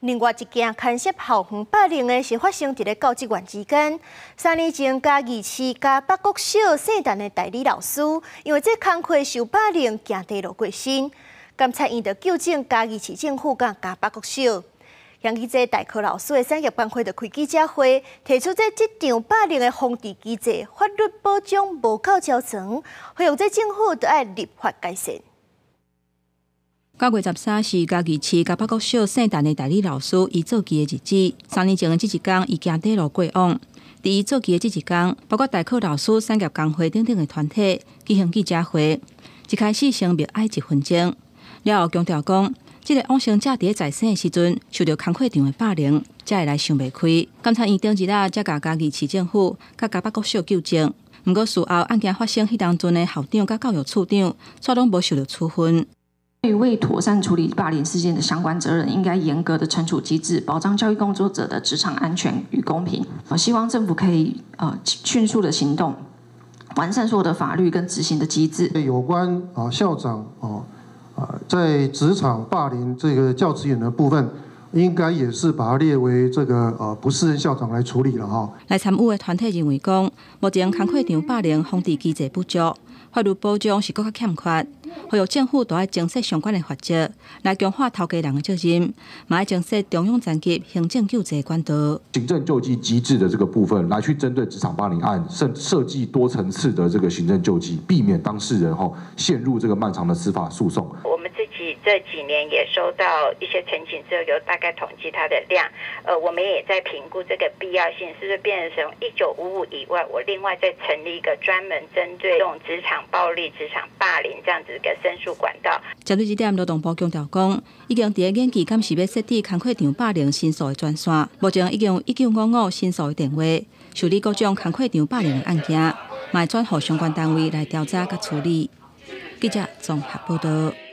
另外一件牽涉校園霸凌的是發生佇咧教職員之間。3年前，嘉義市嘉北國小姓陳的代理老師，因為這工課受霸凌，行地路過身。監察院就糾正嘉義市政府佮嘉北國小。嫌疑這代課老師的產業工會就開記者會，提出這職場霸凌的防治機制，法律保障無夠周全，呼籲這政府著愛立法改善。9月13是嘉義市嘉北國小姓陳的代理老師伊做旗的日子。3年前的這一工，伊行短路過往。佇伊做旗的這一工，包括代課老師、產業工會等等的團體舉行記者會。一開始先默哀一分鐘，了後強調講，這个往生者佇咧在生的時陣受著工課場的霸凌，才會來想袂開。監察院頂日仔才共嘉義市政府佮嘉北國小糾正。毋過事後案件發生彼當陣的校長佮教育處長，煞攏無受著處分。對未妥善處理霸凌事件的相關責任，應該嚴格的懲處機制，保障教育工作者的職場安全與公平。我希望政府可以迅速的行動，完善所有的法律跟執行的機制。有關校長在職場霸凌這個教職員的部分，應該也是把它列為這個不適任校長來處理了哈。來參與的團體認為講，目前工課場霸凌防治機制不足，法律保障是閣較欠缺，呼籲政府著愛增設相關的罰則，來強化頭家人的責任，嘛愛增設中央層級行政救濟管道。行政救濟機制的這個部分，來去針對職場霸凌案，設計多層次的這個行政救濟，避免當事人吼陷入這個漫長的司法訴訟。我們自己這幾年也收到一些陳情之後，有大概統計它的量，我們也在評估這個必要性，是不是變成1955以外，我另外再成立一個專門針對這種職場暴力、職場霸凌這樣子的申訴管道。針對這點，勞動部強調講，已經佇咧研究敢是欲設置工課場霸凌申訴的專線，目前已經有1955申訴的電話，受理各種工課場霸凌的案件，嘛會轉予相關單位來調查佮處理。記者綜合報導。